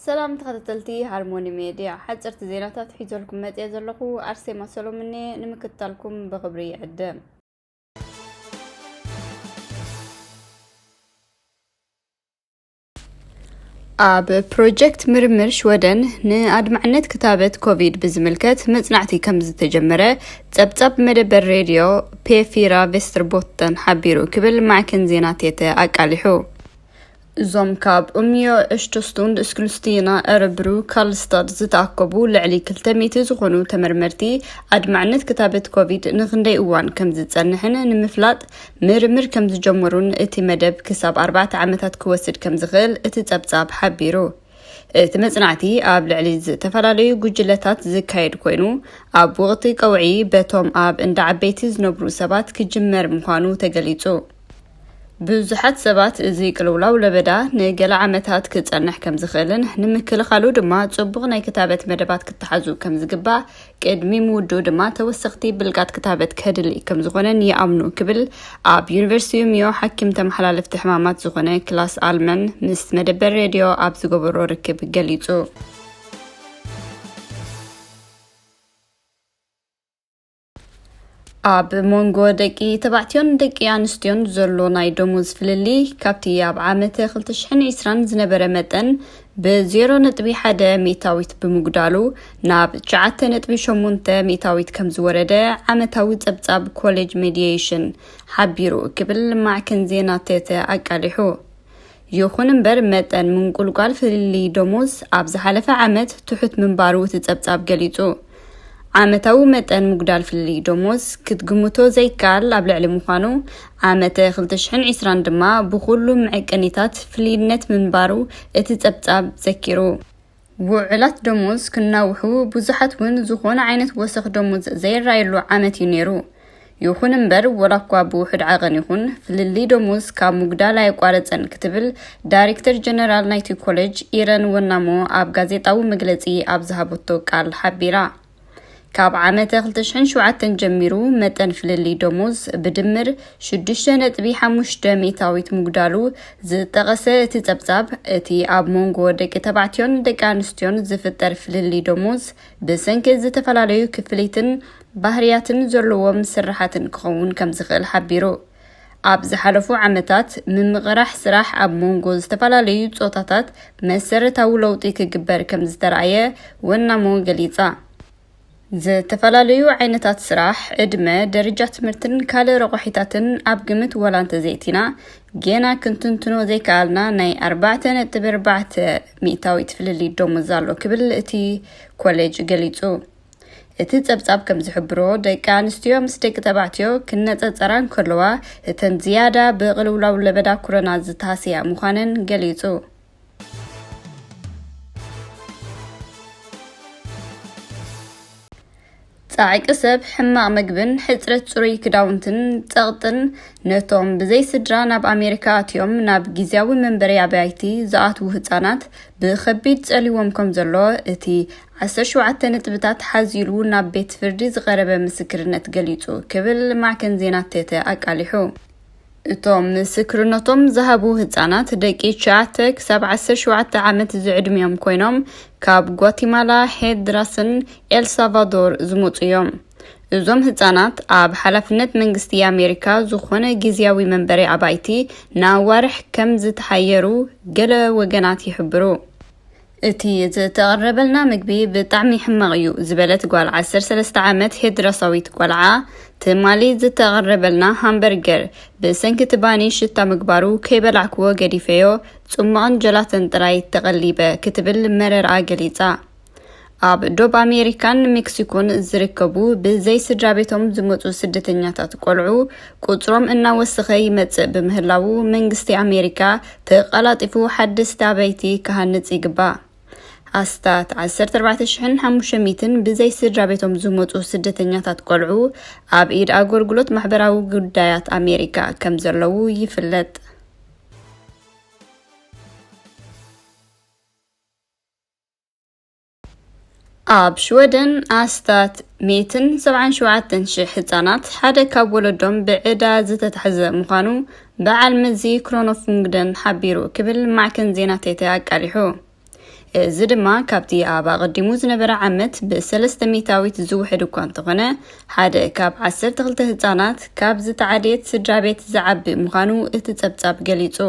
ሰላም ተኸታተልቲ ሃርሞኒ ሜድያ፣ ሓፀርቲ ዜናታት ሒዘልኩም መፅየ ዘለኹ ኣርሴማ ሰሎምኔ። ንምክትታልኩም ብኽብሪ ይዕድም። ኣብ ፕሮጀክት ምርምር ሽወደን ንኣድማዕነት ክታበት ኮቪድ ብዝምልከት መጽናዕቲ ከም ዝተጀመረ ጸብጻብ መደበር ሬድዮ ፔፊራ ቬስተርቦተን ሓቢሩ ክብል ማዕከን ዜና ቴተ ኣቃሊሑ። እዞም ካብ ኡምዮ እሽቶስቱንድ እስክሉስቲና፣ እረብሩ፣ ካልስታድ ዝተኣከቡ ልዕሊ ክልተ ሚእቲ ዝኾኑ ተመርመርቲ ኣድማዕነት ክታበት ኮቪድ ንኽንደይ እዋን ከም ዝጸንሕን ንምፍላጥ ምርምር ከም ዝጀመሩን እቲ መደብ ክሳብ ኣርባዕተ ዓመታት ክወስድ ከም ዝኽእል እቲ ጸብጻብ ሓቢሩ። እቲ መጽናዕቲ ኣብ ልዕሊ ዝተፈላለዩ ጉጅለታት ዝካየድ ኮይኑ፣ ኣብ ወቕቲ ቀውዒ በቶም ኣብ እንዳ ዓበይቲ ዝነብሩ ሰባት ክጅመር ምዃኑ ተገሊጹ። ብዙሓት ሰባት እዚ ቅልውላው ለበዳ ንገለ ዓመታት ክጸንሕ ከም ዝኽእልን ንምክልኻሉ ድማ ጽቡቕ ናይ ክታበት መደባት ክተሓዙ ከም ዝግባእ፣ ቅድሚ ምውድኡ ድማ ተወሰኽቲ ብልቃጥ ክታበት ከድሊ ከም ዝኾነን ይኣምኑ ክብል ኣብ ዩኒቨርሲቲ ኡምዮ ሓኪም ተመሓላለፍቲ ሕማማት ዝኾነ ክላስ ኣልመን ምስ መደበር ሬድዮ ኣብ ዝገበሮ ርክብ ገሊጹ። ኣብ መንጎ ደቂ ተባዕትዮን ደቂ ኣንስትዮን ዘሎ ናይ ደሞዝ ፍልልይ ካብቲ ኣብ ዓመተ ክልተ ሽሕን ዕስራን ዝነበረ መጠን ብዜሮ ነጥቢ ሓደ ሚእታዊት ብምጉዳሉ ናብ ትሽዓተ ነጥቢ ሸሞንተ ሚእታዊት ከም ዝወረደ ዓመታዊ ጸብጻብ ኮሌጅ ሜዲየሽን ሓቢሩ ክብል ማዕከን ዜና ቴተ ኣቃሊሑ። ይኹን እምበር መጠን ምንቁልቋል ፍልልይ ደሞዝ ኣብ ዝሓለፈ ዓመት ትሑት ምንባሩ እቲ ጸብጻብ ገሊጹ። ዓመታዊ መጠን ምጉዳል ፍልልይ ደሞዝ ክትግምቶ ዘይከኣል ኣብ ልዕሊ ምዃኑ፣ ዓመተ ክልተ ሽሕን ዕስራን ድማ ብኹሉ መዐቀኒታት ፍልይነት ምንባሩ እቲ ጸብጻብ ዘኪሩ። ውዕላት ደሞዝ ክናውሑ፣ ብዙሓት እውን ዝኾነ ዓይነት ወሰኽ ደሞዝ ዘይረኣየሉ ዓመት እዩ ነይሩ። ይኹን እምበር፣ ወላ እኳ ብውሑድ ዓቐን ይኹን፣ ፍልልይ ደሞዝ ካብ ምጉዳል ኣየቋረጸን ክትብል ዳይሬክተር ጀነራል ናይቲ ኮሌጅ ኢረን ወናሞ ኣብ ጋዜጣዊ መግለጺ ኣብ ዝሃበቶ ቃል ሓቢራ። ካብ ዓመተ ክልተ ሽሕን ሸውዓተን ጀሚሩ መጠን ፍልልይ ደሞዝ ብድምር ሽዱሽተ ነጥቢ ሓሙሽተ ሚእታዊት ምጉዳሉ ዝጠቐሰ እቲ ጸብጻብ፣ እቲ ኣብ መንጎ ደቂ ተባዕትዮን ደቂ ኣንስትዮን ዝፍጠር ፍልልይ ደሞዝ ብሰንኪ ዝተፈላለዩ ክፍሊትን ባህርያትን ዘለዎም ስራሓትን ክኸውን ከም ዝኽእል ሓቢሩ። ኣብ ዝሓለፉ ዓመታት ምምቕራሕ ስራሕ ኣብ መንጎ ዝተፈላለዩ ጾታታት መሰረታዊ ለውጢ ክግበር ከም ዝተራእየ ወናሞ ገሊጻ። ዝተፈላለዩ ዓይነታት ስራሕ፣ ዕድመ፣ ደረጃ ትምህርትን ካልእ ረቋሒታትን ኣብ ግምት ዋላ እንተዘይእቲና፣ ጌና ክንትንትኖ ዘይከኣልና ናይ ኣርባዕተ ነጥቢ ኣርባዕተ ሚእታዊት ፍልልይ ደሞዝ ኣሎ ክብል እቲ ኮሌጅ ገሊጹ። እቲ ጸብጻብ ከም ዝሕብሮ፣ ደቂ ኣንስትዮ ምስ ደቂ ተባዕትዮ ክነጸጸራ እንከለዋ፣ እተን ዝያዳ ብቕልውላው ለበዳ ኮሮና ዝተሃስያ ምዃነን ገሊጹ። ጻዕቂ ሰብ፣ ሕማቕ መግብን ሕጽረት ጽሩይ ክዳውንትን ጸቕጥን ነቶም ብዘይ ስድራ ናብ ኣሜሪካ ኣትዮም ናብ ግዝያዊ መንበሪ ኣባይቲ ዝኣትዉ ህጻናት ብኸቢድ ጸልይዎም ከም ዘሎ እቲ ዓሰርተ ሸውዓተ ነጥብታት ሓዚሉ ናብ ቤት ፍርዲ ዝቐረበ ምስክርነት ገሊጹ ክብል ማዕከን ዜና ቴተ ኣቃሊሑ። እቶም ምስክርነቶም ዝሃቡ ህጻናት ደቂ ትሽዓተ ክሳብ ዓሰርተ ሸውዓተ ዓመት ዝዕድሚኦም ኮይኖም፣ ካብ ጓቲማላ፣ ሄንድራስን ኤልሳልቫዶር ዝመጹ እዮም። እዞም ህጻናት ኣብ ሓላፍነት መንግስቲ ኣሜሪካ ዝኾነ ግዝያዊ መንበሪ ኣባይቲ ንኣዋርሕ ከም ዝተሓየሩ ገለ ወገናት ይሕብሩ። እቲ ዝተቐረበልና ምግቢ ብጣዕሚ ሕማቕ እዩ ዝበለት ጓል ዓሰርተ ሰለስተ ዓመት ሄንድራሳዊት ቆልዓ፣ ትማሊ ዝተቐረበልና ሃምበርገር ብሰንኪ እቲ ባኒ ሽታ ምግባሩ ከይበላዕክዎ ገዲፈዮ፣ ጽሟቕን ጀላተን ጥራይ ተቐሊበ ክትብል መረርኣ ገሊጻ። ኣብ ዶብ ኣሜሪካን ሜክሲኮን ዝርከቡ ብዘይ ስድራ ቤቶም ዝመጹ ስደተኛታት ቆልዑ ቁጽሮም እናወሰኸ ይመጽእ ብምህላዉ፣ መንግስቲ ኣሜሪካ ተቐላጢፉ ሓደስቲ ኣባይቲ ክሃንጽ ይግባእ። ኣስታት ዓሰርተ ኣርባዕተ ሽሕን ሓሙሽተ ሚእትን ብዘይ ስድራ ቤቶም ዝመጹ ስደተኛታት ቆልዑ ኣብ ኢድ ኣገልግሎት ማሕበራዊ ጉዳያት ኣሜሪካ ከም ዘለዉ ይፍለጥ። ኣብ ሽወደን ኣስታት ሚእትን ሰብዓን ሸውዓተን ሽሕ ህጻናት ሓደ ካብ ወለዶም ብዕዳ ዝተታሕዘ ምዃኑ በዓል መዚ ክሮኖፉንግደን ሓቢሩ ክብል ማዕከን ዜና ቴተ ኣቃሊሑ። እዚ ድማ ካብቲ ኣብ ኣቐዲሙ ዝነበረ ዓመት ብሰለስተ ሚእታዊት ዝውሕድ እኳ እንተኾነ፣ ሓደ ካብ ዓሰርተ ክልተ ህጻናት ካብ ዝተዓደየት ስድራ ቤት ዝዓቢ ምዃኑ እቲ ጸብጻብ ገሊጹ።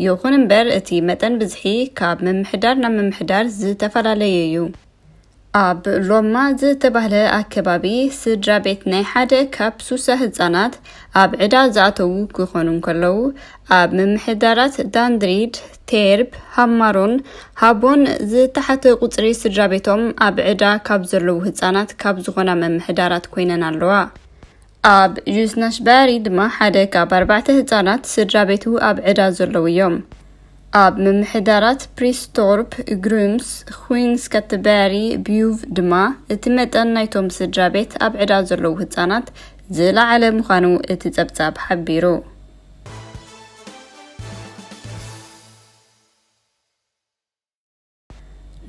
ይኹን እምበር፣ እቲ መጠን ብዝሒ ካብ ምምሕዳር ናብ ምምሕዳር ዝተፈላለየ እዩ። ኣብ ሎማ ዝተባህለ ኣከባቢ፣ ስድራ ቤት ናይ ሓደ ካብ ሱሳ ህጻናት ኣብ ዕዳ ዝኣተዉ ክኾኑ እንከለዉ፣ ኣብ ምምሕዳራት ዳንድሪድ፣ ቴርብ፣ ሃማሮን ሃቦን ዝተሓተ ቁጽሪ ስድራ ቤቶም ኣብ ዕዳ ካብ ዘለዉ ህጻናት ካብ ዝኾና ምምሕዳራት ኮይነን ኣለዋ። ኣብ ዩስናሽባሪ ድማ ሓደ ካብ ኣርባዕተ ህጻናት ስድራ ቤቱ ኣብ ዕዳ ዘለዉ እዮም። ኣብ ምምሕዳራት ፕሪስቶርፕ፣ ግሩምስ፣ ኹንስከትበሪ፣ ቢዩቭ ድማ እቲ መጠን ናይቶም ስድራ ቤት ኣብ ዕዳ ዘለዉ ህጻናት ዝለዓለ ምዃኑ እቲ ጸብጻብ ሓቢሩ።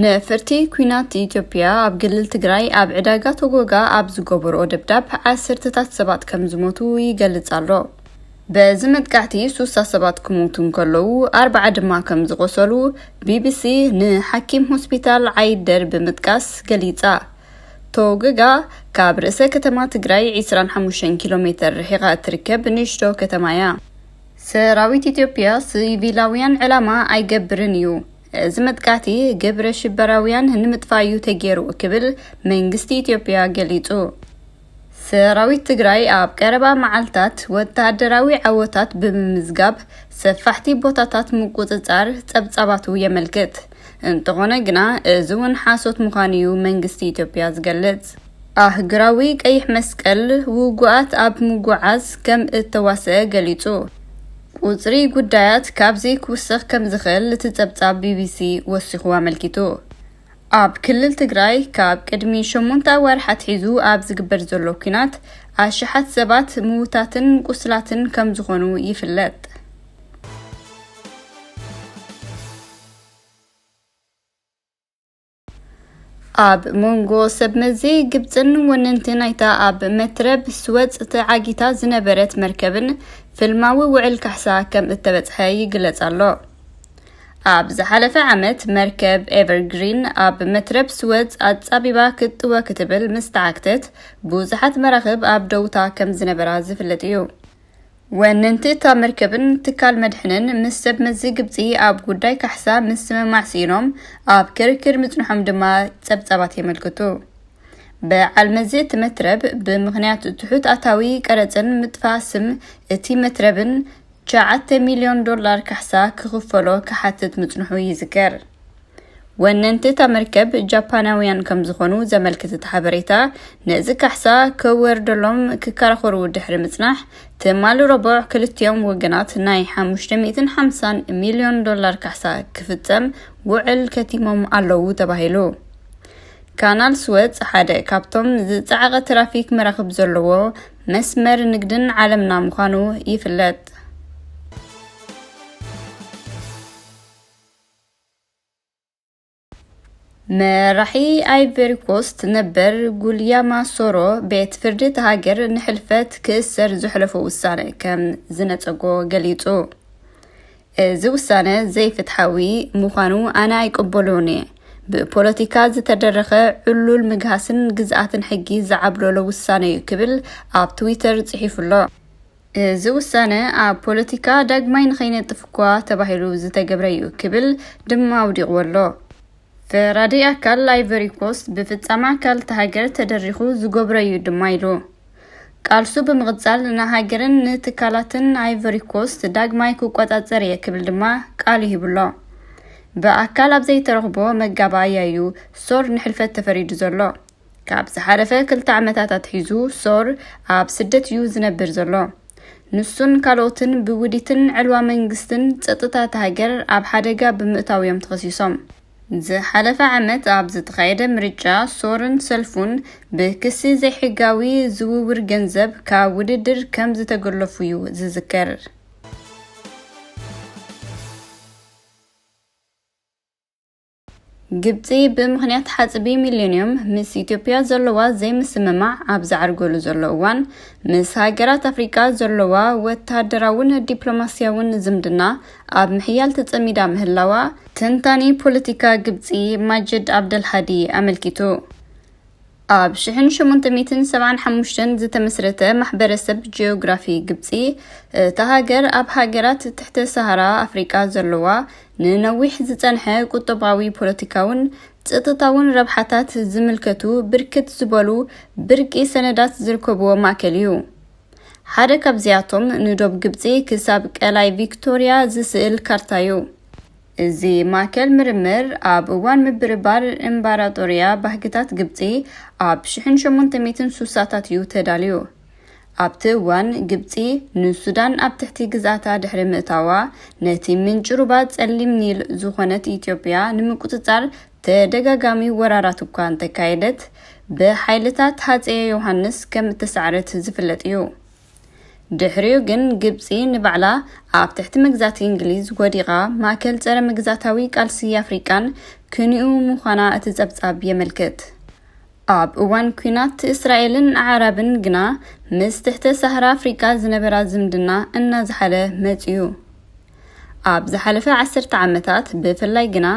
ነፈርቲ ኲናት ኢትዮጵያ ኣብ ክልል ትግራይ ኣብ ዕዳጋ ቶጎጋ ኣብ ዝገበርኦ ደብዳብ ዓሰርተታት ሰባት ከም ዝሞቱ ይገልጽ ኣሎ። በዚ መጥቃዕቲ ሱሳ ሰባት ክሞቱ እንከለዉ፣ ኣርባዓ ድማ ከም ዝቖሰሉ ቢቢሲ ንሓኪም ሆስፒታል ዓይደር ብምጥቃስ ገሊጻ። ቶጎጋ ካብ ርእሰ ከተማ ትግራይ ዕስራን ሓሙሽተን ኪሎ ሜተር ርሒቓ እትርከብ ንእሽቶ ከተማ እያ። ሰራዊት ኢትዮጵያ ሲቪላውያን ዕላማ ኣይገብርን እዩ፣ እዚ መጥቃዕቲ ግብረ ሽበራውያን ንምጥፋእ እዩ ተገይሩ ክብል መንግስቲ ኢትዮጵያ ገሊጹ። ሰራዊት ትግራይ ኣብ ቀረባ መዓልታት ወተሃደራዊ ዓወታት ብምምዝጋብ ሰፋሕቲ ቦታታት ምቁጽጻር ጸብጻባቱ የመልክት። እንተኾነ ግና፣ እዚ እውን ሓሶት ምዃኑ እዩ መንግስቲ ኢትዮጵያ ዝገልጽ። ኣህጉራዊ ቀይሕ መስቀል ውጉኣት ኣብ ምጉዓዝ ከም እተዋሰአ ገሊጹ። ቁጽሪ ጉዳያት ካብዚ ክውስኽ ከም ዝኽእል እቲ ጸብጻብ ቢቢሲ ወሲኹ ኣመልኪቱ። ኣብ ክልል ትግራይ ካብ ቅድሚ ሸሞንተ ኣዋርሕ ኣትሒዙ ኣብ ዝግበር ዘሎ ኲናት ኣሽሓት ሰባት ምዉታትን ቁስላትን ከም ዝኾኑ ይፍለጥ። ኣብ መንጎ ሰብ መዚ ግብጽን ወነንቲ ናይታ ኣብ መትረብ ስወጽ ተዓጊታ ዝነበረት መርከብን ፍልማዊ ውዕል ካሕሳ ከም እተበጽሐ ይግለጽ ኣሎ። ኣብ ዝሓለፈ ዓመት መርከብ ኤቨርግሪን ኣብ መትረብ ስወጽ ኣጻቢባ ክትጥወ ክትብል ምስ ተዓግተት፣ ብዙሓት መራኽብ ኣብ ደውታ ከም ዝነበራ ዝፍለጥ እዩ። ወነንቲ እታ መርከብን ትካል መድሕንን ምስ ሰብ መዚ ግብጺ ኣብ ጉዳይ ካሕሳ ምስምማዕ ስኢኖም ኣብ ክርክር ምጽንሖም ድማ ጸብጻባት የመልክቱ። በዓል መዚ እቲ መትረብ ብምኽንያት ትሑት ኣታዊ ቀረጽን ምጥፋእ ስም እቲ መትረብን ትሽዓተ ሚልዮን ዶላር ካሕሳ ክኽፈሎ ክሓትት ምጽንሑ ይዝከር። ወነንቲ እታ መርከብ ጃፓናውያን ከም ዝኾኑ ዘመልክት እቲ ሓበሬታ፣ ነዚ ካሕሳ ከወርደሎም ክከራኸሩ ድሕሪ ምጽናሕ፣ ትማሊ ረቡዕ ክልቲኦም ወገናት ናይ ሓሙሽተ ሚእትን ሓምሳን ሚልዮን ዶላር ካሕሳ ክፍጸም ውዕል ከቲሞም ኣለዉ ተባሂሉ። ካናል ስወጽ ሓደ ካብቶም ዝጸዓቐ ትራፊክ መራኽብ ዘለዎ መስመር ንግድን ዓለምና ምዃኑ ይፍለጥ። መራሒ ኣይቨሪ ኮስት ነበር ጉልያማ ሶሮ ቤት ፍርዲ እታ ሃገር ንሕልፈት ክእሰር ዘሕለፎ ውሳነ ከም ዝነጸጎ ገሊጹ። እዚ ውሳነ ዘይፍትሓዊ ምዃኑ ኣነ ኣይቅበሎን እየ። ብፖለቲካ ዝተደረኸ ዕሉል ምግሃስን ግዝኣትን ሕጊ ዝዓብለሎ ውሳነ እዩ ክብል ኣብ ትዊተር ጽሒፉ ኣሎ። እዚ ውሳነ ኣብ ፖለቲካ ዳግማይ ንኸይነጥፍ እኳ ተባሂሉ ዝተገብረ እዩ ክብል ድማ ኣውዲቕዎ ኣሎ። ፈራዲ ኣካል ኣይቨሪ ኮስት ብፍጻመ ኣካል እታ ሃገር ተደሪኹ ዝገብሮ እዩ ድማ ኢሉ። ቃልሱ ብምቕጻል ንሃገርን ንትካላትን ኣይቨሪ ኮስት ዳግማይ ክቆጻጸር እየ ክብል ድማ ቃሉ ሂቡ ኣሎ። ብኣካል ኣብ ዘይተረኽቦ መጋባእያ እዩ ሶር ንሕልፈት ተፈሪዱ ዘሎ። ካብ ዝሓለፈ ክልተ ዓመታት ኣትሒዙ ሶር ኣብ ስደት እዩ ዝነብር ዘሎ። ንሱን ካልኦትን ብውዲትን ዕልዋ መንግስትን ጸጥታ እታ ሃገር ኣብ ሓደጋ ብምእታው እዮም ተኸሲሶም። ዝሓለፈ ዓመት ኣብ ዝተኻየደ ምርጫ ሶርን ሰልፉን ብክሲ ዘይሕጋዊ ዝውውር ገንዘብ ካብ ውድድር ከም ዝተገለፉ እዩ ዝዝከር። ግብፂ ብምኽንያት ሓፅቢ ሚሌኒየም ምስ ኢትዮጵያ ዘለዋ ዘይምስምማዕ ኣብ ዝዓርገሉ ዘሎ እዋን፣ ምስ ሃገራት ኣፍሪቃ ዘለዋ ወታደራውን ዲፕሎማስያውን ዝምድና ኣብ ምሕያል ተጸሚዳ ምህላዋ፣ ተንታኒ ፖለቲካ ግብጺ ማጅድ ኣብደልሃዲ ኣመልኪቱ። ኣብ ሽሕን ሸሞንተ ሚእትን ሰብዓን ሓሙሽተን ዝተመስረተ ማሕበረሰብ ጂኦግራፊ ግብጺ፣ እታ ሃገር ኣብ ሃገራት ትሕተ ሰሃራ ኣፍሪቃ ዘለዋ ንነዊሕ ዝጸንሐ ቁጠባዊ፣ ፖለቲካውን ጸጥታውን ረብሓታት ዝምልከቱ ብርክት ዝበሉ ብርቂ ሰነዳት ዝርከብዎ ማእከል እዩ። ሓደ ካብዚኣቶም ንዶብ ግብጺ ክሳብ ቀላይ ቪክቶሪያ ዝስእል ካርታ እዩ። እዚ ማእከል ምርምር ኣብ እዋን ምብርባር እምባራጦርያ ባህግታት ግብጺ ኣብ ሽሕን ሸሞንተ ሚእትን ሱሳታት እዩ ተዳልዩ። ኣብቲ እዋን ግብጺ ንሱዳን ኣብ ትሕቲ ግዝኣታ ድሕሪ ምእታዋ፣ ነቲ ምንጪ ሩባ ጸሊም ኒል ዝኾነት ኢትዮጵያ ንምቁጽጻር ተደጋጋሚ ወራራት እኳ እንተካየደት፣ ብሓይልታት ሃጸየ ዮሃንስ ከም እተሳዕረት ዝፍለጥ እዩ። ድሕሪኡ ግን ግብጺ ንባዕላ ኣብ ትሕቲ መግዛእቲ እንግሊዝ ወዲቓ፣ ማእከል ጸረ መግዛእታዊ ቃልሲ ኣፍሪቃን ክንኡ ምዃና እቲ ጸብጻብ የመልክት። ኣብ እዋን ኲናት እስራኤልን ኣዕራብን ግና ምስ ትሕተ ሳህራ ኣፍሪቃ ዝነበራ ዝምድና እናዝሓለ መጺኡ። ኣብ ዝሓለፈ ዓሰርተ ዓመታት ብፍላይ ግና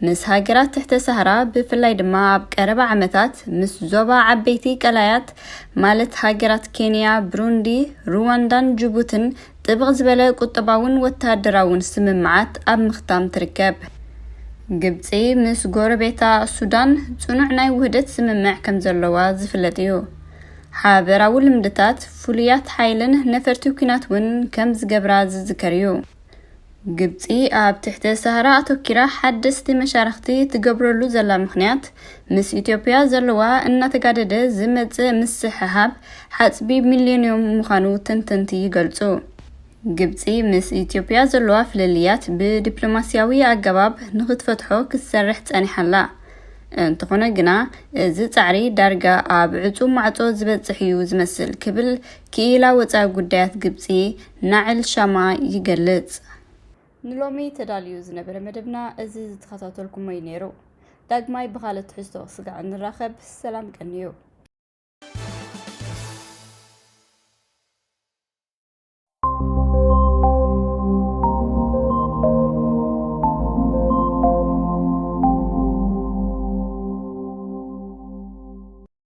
ምስ ሃገራት ትሕተ ሳህራ፣ ብፍላይ ድማ ኣብ ቀረባ ዓመታት ምስ ዞባ ዓበይቲ ቀላያት ማለት ሃገራት ኬንያ፣ ብሩንዲ፣ ሩዋንዳን ጅቡትን ጥብቕ ዝበለ ቁጠባውን ወተሃደራውን ስምምዓት ኣብ ምኽታም ትርከብ። ግብጺ ምስ ጎረቤታ ሱዳን ጽኑዕ ናይ ውህደት ስምምዕ ከም ዘለዋ ዝፍለጥ እዩ። ሓበራዊ ልምድታት፣ ፍሉያት ሓይልን ነፈርቲ ኲናት እውን ከም ዝገብራ ዝዝከር እዩ። ግብጺ ኣብ ትሕተ ሳህራ ኣተኪራ ሓደስቲ መሻርኽቲ ትገብረሉ ዘላ ምኽንያት፣ ምስ ኢትዮጵያ ዘለዋ እናተጋደደ ዝመጽእ ምስሕሓብ ሓጽቢ ሚሌኒየም ምዃኑ ተንተንቲ ይገልጹ። ግብጺ ምስ ኢትዮጵያ ዘለዋ ፍልልያት ብዲፕሎማስያዊ ኣገባብ ንኽትፈትሖ ክትሰርሕ ጸኒሓ ኣላ። እንተኾነ ግና፣ እዚ ጻዕሪ ዳርጋ ኣብ ዕጹው ማዕጾ ዝበጽሕ እዩ ዝመስል ክብል ክኢላ ወጻኢ ጉዳያት ግብጺ ናዕል ሻማ ይገልጽ። ንሎሚ ተዳልዩ ዝነበረ መደብና እዚ ዝተኸታተልኩሞ እዩ ነይሩ። ዳግማይ ብኻልእ ትሕዝቶ ክስጋዕ እንራኸብ። ሰላም ቀንዩ።